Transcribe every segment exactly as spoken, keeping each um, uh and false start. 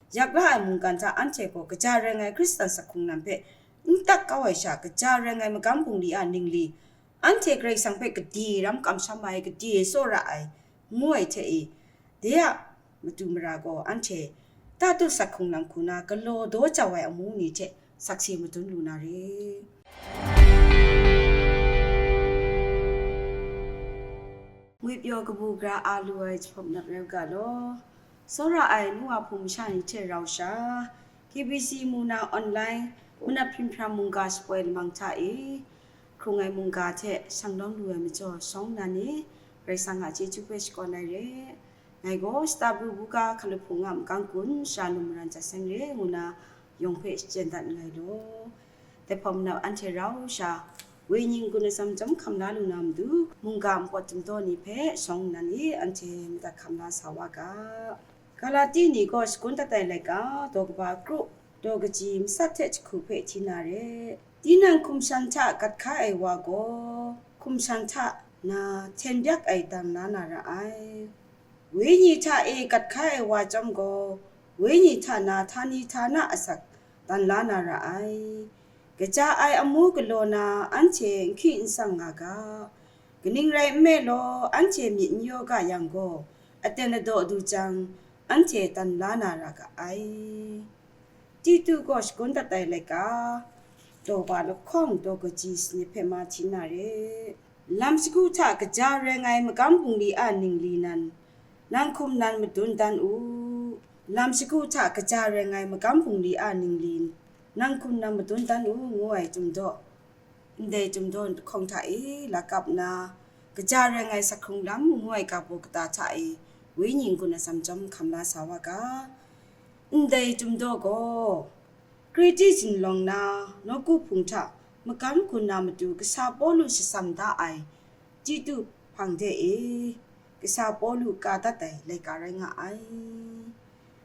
Yak la ai mungkan hta anhte gaw kaja rai ngai Hkristan sakhung lam hpe n tak kau ai sha, kaja rai ngai magam bungli a ningli, anhte Karai Kasang hpe gade ram kamsham ai, gade tsawra ai, ngu ai hte e, de a matu mara gaw anhte Titu sakhung lam hku na galaw daw jau ai amu ni hte sakse madun lu na re. Ngwipyaw kabu gara a lu ai jahpawt manap rai u ga law. Tsawra ai nu wa hpung masha ni hte rau sha, K B C mu na online manap hpinghpram mungga shapoi lamang hta e, hkrung ai mungga hte shang lawm lu ai majaw shawng nnan e, Karai Kasang a chyeju hpe shakawn ai re. Ngai gaw shata pru buga hkalup hpung a magam gun shara num maran jat seng re ngu na yawng hpe shachyen dat nngai law. Dai hpawt manap anhte rau sha, wenyi n-gun atsam chyawm hkam la lu na matu, mungga npawt dum daw ni hpe shawng nnan e anhte madat hkam la sa wa ga. Galati ni gaw shagun dat ai laika, daw kaba kru, daw kaji matsat hte jahku hpe hti na re. Tinang hkum shan hta gat hkai ai wa gaw, hkum shan hta na hten byak ai dan la na ra ai. Wenyi hta e gat hkai ai wa chyawm gaw, wenyi hta na htani htana asak dan la na ra ai. Kaja ai amu galaw na anhte n hki n sang nga ga, kaning rai nme law, anhte myit n yaw ga yang gaw, aten adaw du jang, anhte dan la na ra ga ai. Titu gaw shagun dat ai laika, daw ba lahkawng daw kaji sanit hpe ma hti na re. Lam sagu hta kaja rai ngai magam bungli a ningli nan, nang hkum nan madun dan u. Lam sagu hta kaja rai ngai magam bungli a ningli, nang hkum nan madun dan u, ngu ai jumdaw, ndai jumdaw lahkawng hta e lakap nna, kaja rai ngai sakhung lam ngu ai ga baw kata hta e, wenyi n-gun atsam chyawm hkam la sa wa ga. Ndai jumdaw gaw, Kreti zunlawng na nawku hpung hta magam gun na matu kasa Pawlu shatsam da ai Titu hpang de e, kasa Pawlu ka dat ai laika rai nga ai.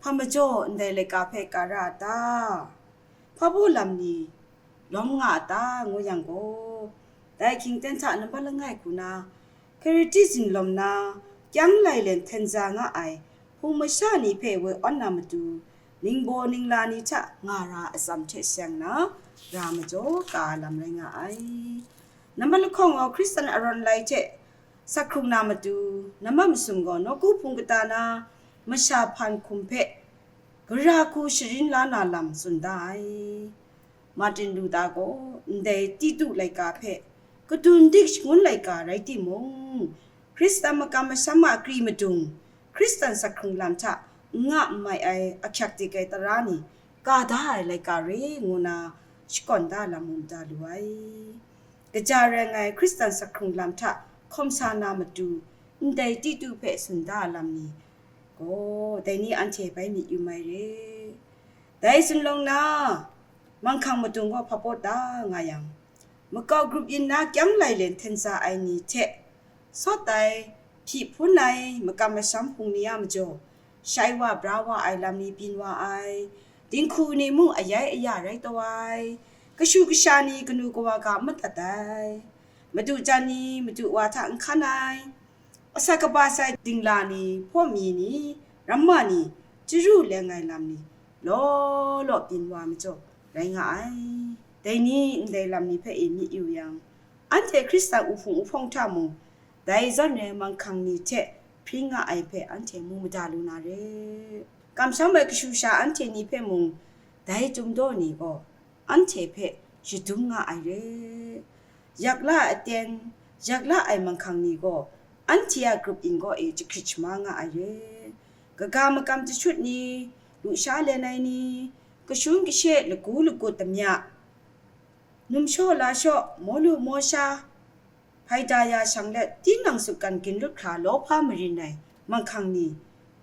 Hpa majaw ndai laika hpe ka ra a ta? Hpa baw lam ni lawm nga a ta, ngu yang gaw, dai hkying ten hta nambat langai hku na, Kreti zunlawng na kyang lailen hten za nga ai hpung masha ni hpe woi awn na matu, ningbaw ningla ni hta nga ra atsam hte seng na, ra majaw ka ai lam rai nga ai. Nambat lahkawng gaw Hkristan arawn lai hte sakhung na matu, nambat masum gaw nawku hpung kata na masha hpan hkum hpe gara hku sharin la na lam tsun da ai. Martin Luther gaw ndai Titu laika hpe kadun dik shangun laika rai timung, Hkristan makam masham a kri madung, Hkristan sakhung lam hta n nga n mai ai ahkyak dik ai tara ni ka da ai laika re ngu na shakawn da lam mung da lu ai. Kaja rai ngai Hkristan sakhung lam hta hkawm sa na matu, ndai Titu hpe tsun da ai lam ni gaw, dai ni anhte bai myit yu mai re. Dai zunlawng na, manghkang madung gaw hpa pawt da nga yang, makau grup yin na kyang lailen hten za ai ni hte, sawt ai, hpyi hpun ai makam masham hpung ni a majaw, shai wa bra wa ai lam ni byin wa ai, dinghku ni mung ayai aya rai taw ai, kashu kasha ni kanu kawa ga madat ai, madu jan ni madu wa hta n hkan ai, asak kaba sai dingla ni, hpaw mi ni, ramma ni, chyaru leng ai lam ni, law law byin wa majaw rai nga ai. Dai ni ndai lam ni hpe e myit yu yang, anhte Hkristan uhpung uhpawng hta mung, dai zawn ai manghkang ni hte hpring nga ai hpe anhte mu mada lu na re. Kamsham ai kashu sha anhte ni hpe mung, dai jumdaw ni gaw anhte hpe shadum nga ai re. Yak la ai aten, yak la ai manghkang ni gaw anhte a grup yin gaw e jahkrit shama nga ai re. Kaga makam jahshut ni, lusha len ai ni, kashun kashe lagu lagut damya, numshaw lashaw, mawlu mawsha, hpaida ya shang let, tinang sutgan ginlut hkra lawhpa marin ai manghkang ni,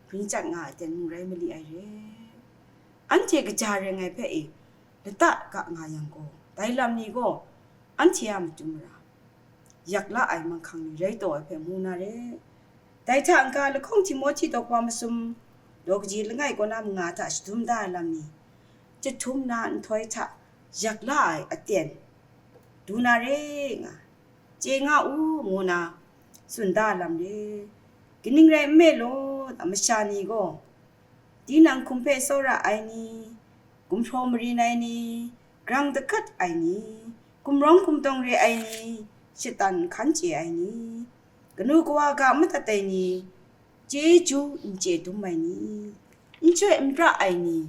bring chyat nga ai aten mung rai mali ai re. Anhte kaja rai ngai hpe e, lata ga nga yang gaw, dai lam ni gaw anhte a matu mara, yak la ai manghkang ni rai taw ai hpe mu na re. Dai hta n-ga lahkawng Timohti daw kaba masum, daw kaji langai kaw na manga hta shadum da ai lam ni, jahtum na nhtoi hta yak la ai aten du na re nga, chye nga u, ngu na tsun da ai lam re. Kaning rai nme law, masha ni gaw Tinang hkum hpe tsawra ai ni, gumhpraw marin ai ni, grang dagat ai ni, gumrawng gumtawng re ai ni, shatan hkan chye ai ni, kanu kawa ga madat ai ni, chyeju n chye dum ai ni, n chyoi n pra ai ni,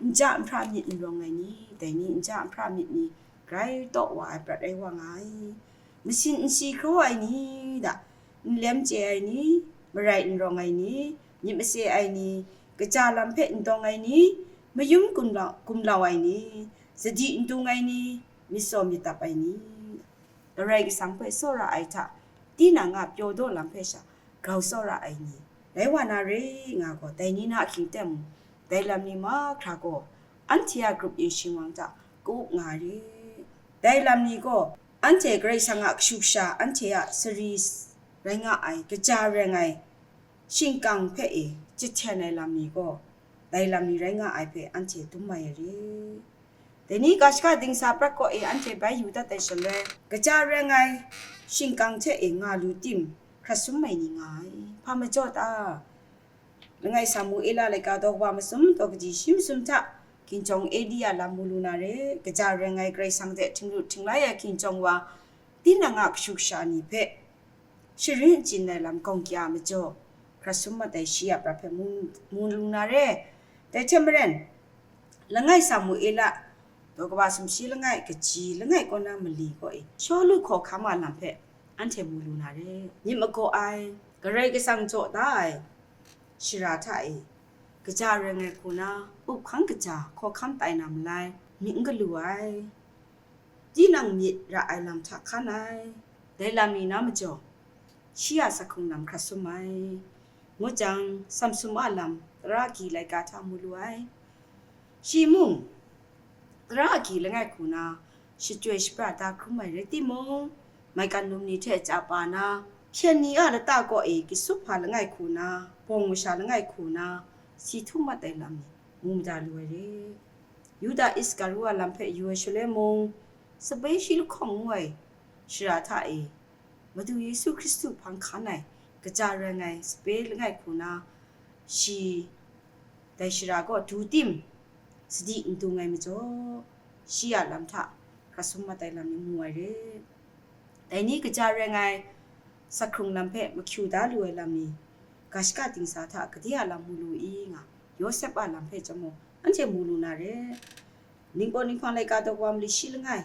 nja nhpra myit n rawng ai ni, dai ni nja nhpra myit ni grai taw wa ai prat rai wa nga ai. Masin n si hkraw ai ni da, n lem chye ai ni, marai n rawng ai ni, myit mase ai ni, kaja lam hpe n dawng ai ni, mayum gumlau, gumlau ai ni, sadi n dung ai ni, myit saw myit dap ai ni, Karai Kasang hpe tsawra ai hta, tinang a pyaw daw lam hpe sha grau tsawra ai ni, rai wa na re nga gaw, dai ni na ahkying tem, dai lam ni mahkra gaw, anhte a grup yin shingwang hta ka-up nga re. Dai lam ni gaw, anhte Karai Kasang a kashu kasha, anhte a sari rai nga ai, kaja reng ai, shingkang hpe e jahten ai lam ni gaw, dai lam ni rai nga ai hpe anhte dum mai re. Dai ni ga shaka dingsa prat kaw e anhte bai yu dat ai shaloi, kaja reng ai shingkang hte e nga lu tim, hkrat sum mai ni nga ai. Hpa majaw ta? Langai Samuela laika daw kaba masum, daw kaji shi masum hta, hkinjawng Eli a lam mu lu na re, kaja reng ai Karai Kasang hte htinglut htinglai ai hkinjawng wa, tinang a kashu kasha ni hpe sharin achyin ai lam gawng kya majaw, hkrat sum mat ai shi a prat hpe mu, mu lu na re. Dai hte maren, langai Samuela, daw kaba sumshi langai, kaji langai kaw na mali kaw e, Shawlu hkawhkam a lam hpe anhte mu lu na re. Myit magaw ai, Karai Kasang jaw da ai shara hta e, kaja reng ai hku na, up hkang kaja, hkawhkam tai na malai, myit n galu ai, tinang myit ra ai lam hta hkan ai, dai lam ni na majaw, shi a sa hkrung lam hkrat sum ai, ngut jang, Samsum a lam, tara agyi laika hta mu lu ai. Shi mung, tara agyi langai hku na, shachyoi shapra da hkrum ai rai timung, maigan lum ni hte chya pa na, hpyen ni a lata kaw e kisup hpa langai hku na, bawng masha langai hku na, si htum mat ai lam ni, mu mada lu ai re. Yuda Iskaru a lam hpe yu ai shaloi mung, sape shi lahkawng ngu ai shara hta e, Madu Yesu Hkristu hpang hkan ai, kaja reng ai sape langai hku na, shi dai shara kaw du tim, sadi n dung ai majaw, shi a lam hta hkra sum mat ai lam ni mu ai re. Dai ni kaja reng ai sa hkrung lam hpe mahkyu da lu ai lam ni, ga shaka dingsa hta gade a lam mu lu i nga, Yawsep a lam hpe chyawm mung, anhte mu lu na re. Ningpawt ninghpang laika daw wa mali shi langai,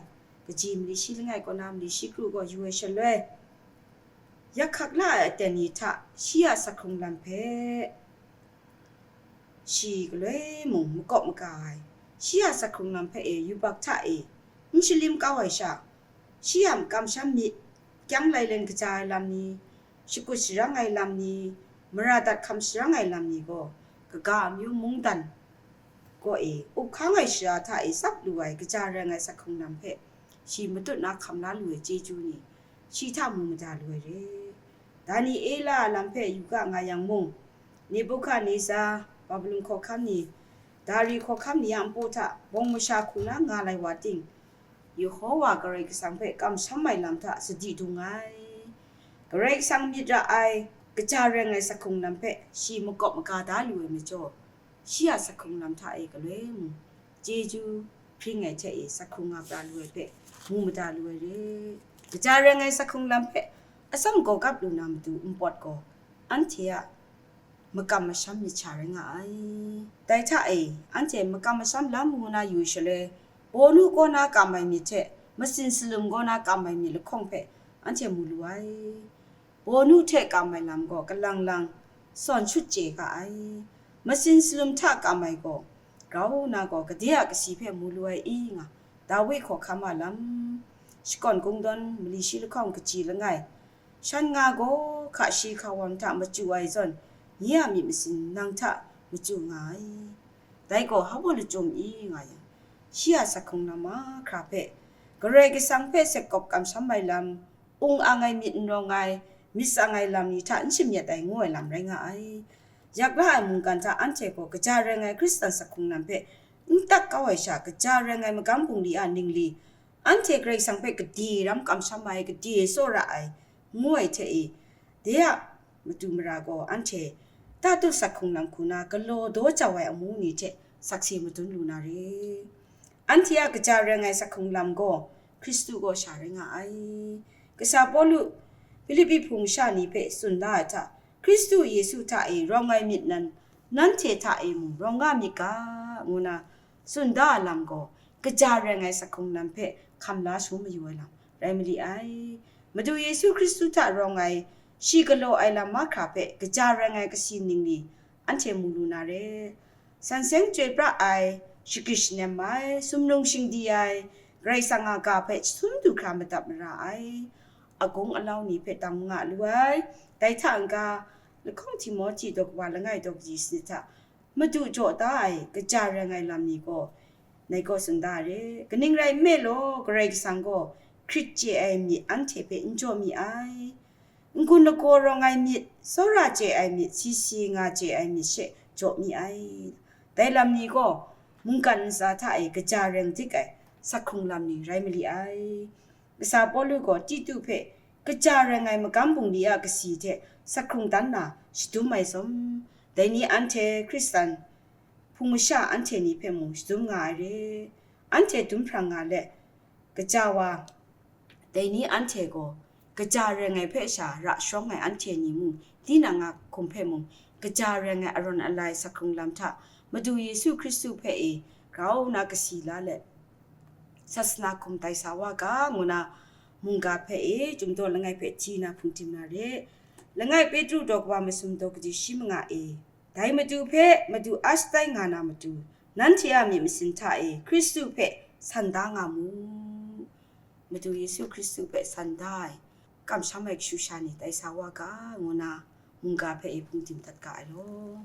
kaji mali shi langai kaw na mali shi kru gaw yu ai shaloi, yak hkak la ai aten ni hta shi a sa hkrung lam hpe shi galoi mung makawp maga ai, shi a sa hkrung lam hpe e yubak hta e n shalim kau ai sha, shi a kamsham myit, kyang lailen kaja ai lam ni, shakut sharang ai lam ni, mara dat hkam sharang ai lam ni gaw, kaga amyu mungdan kaw e up hkang ai shara hta e tsap lu ai kaja reng ai sa hkrung lam hpe shi matut na hkam la lu ai chyeju ni, shi hta mu mada lu ai re. Daniela a lam hpe yu ga nga yang mung, Nebukadneza, Babilon hkawhkam ni, Dari hkawhkam ni a npu hta bawng masha hku na nga lai wa ting, Yehowa Karai Kasang hpe kamsham ai lam hta sadi dung ai. Karai Kasang myit ra ai, kaja reng ai sa hkrung lam hpe shi makawp maga da lu ai majaw, shi a sa hkrung lam hta e galoi mung, chyeju hpring ai hte e sa hkrung nga pra lu ai hpe mu mada lu ai re. Kaja reng ai sa hkrung lam hpe atsam gaw gap lu na matu npawt gaw, anhte a makam masham myit sha rai nga ai. Dai hta e, anhte makam masham lam ngu na yu shaloi, bawnu kaw na kam ai myit hte, masin salum kaw na kam ai myit lahkawng hpe anhte mu lu ai. Bawnu hte kam ai lam gaw kalang lang sawn shut chye ga ai. Masin salum hta kam ai gaw, grau na gaw gade a kasi hpe mu lu ai i nga, Dawi hkawhkam a lam, shakawn kungdawn mali shi lahkawng kaji langai, shan nga gaw hka shi hka wan hta machyu ai zawn, nye a myit masin nang hta machyu nga ai. Dai gaw hpa baw lachyum i nga yang, shi a sa hkrung lam mahkra hpe, Karai Kasang hpe sek kawp kamsham ai lam, ung ang ai myit n rawng ai, myit tsang ai lam ni hta n shamyet ai ngu ai lam rai nga ai. Yak la ai mungkan hta anhte gaw kaja reng ai Hkristan sa hkrung lam hpe n tak kau ai sha, kaja reng ai magam bungli a ningli, anhte Karai Kasang hpe gade ram kamsham ai, gade tsawra ai, ngu ai hte e, de a matu mara gaw anhte Tatu sak hkrung lam hku na galaw daw jau ai amu ni hte sakse madun lu na re. Anhte a kaja rai ai sak hkrung lam gaw Hkristu gaw sha rai nga ai. Kasa Pawlu Hpilipi hpung sha ni hpe tsun da ai hta, Hkristu Yesu hta e rawng ai myit nan, nanhte hta e mung rawng nga myit ga, ngu na tsun da ai lam gaw, kaja rai ai sak hkrung lam hpe hkam la shangun mayu ai lam rai mali ai. Madu Yesu Hkristu hta rawng ai, shi galaw ai lam mahkra hpe kaja rai ai kasi ning ni anhte mu lu na re. San seng chyoi pra ai, shagrit shanem ai, sumnung shingdi ai, Karai Kasang a ga hpe sum du hkra matap mara ai, agung alau ni hpe dang nga lu ai, dai hta n-ga, lahkawng Timohti daw kawa langai daw kaji sanit hta, Madu jaw da ai kaja rai ai lam ni gaw, ngai gaw tsun da re. Kaning rai nme law, Karai Kasang gaw hkrit chye ai myit anhte hpe n jaw mi ai. N-gun lagaw rawng ai myit, tsawra chye ai myit, si si nga chye ai myit she jaw mi ai. Dai lam ni gaw, mungkan ntsa hta e kaja reng dik ai sak hkrung lam ni rai mali ai. Kasa Pawlu gaw Titu hpe kaja rai ai magam bungli a kasi hte sak hkrung dan na shadum ai zawn, dai ni anhte Hkristan hpung masha anhte ni hpe mung shadum nga ai re. Anhte dum hprang nga let, kaja wa, dai ni anhte gaw kaja rai ai hpe sha ra shawng ai anhte ni mung, tinang a hkum hpe mung, kaja rai ai arawn alai sak hkrung lam hta Madu Yesu Hkristu hpe e grau nna kasi la let, sasana hkum tai sa wa ga, ngu na mungga hpe e Chyum daw langai hpe hti na hpungdim na re. Langai Petru daw kawa masum daw kaji shi manga e, dai Madu hpe Madu a shatai nga na matu, nanhte a myit masin hta e Hkristu hpe san da nga mu. Madu Yesu Hkristu hpe san da ai, kamsham ai kashu sha ni tai sa wa ga, ngu na mungga hpe e hpungdim dat ga ai law.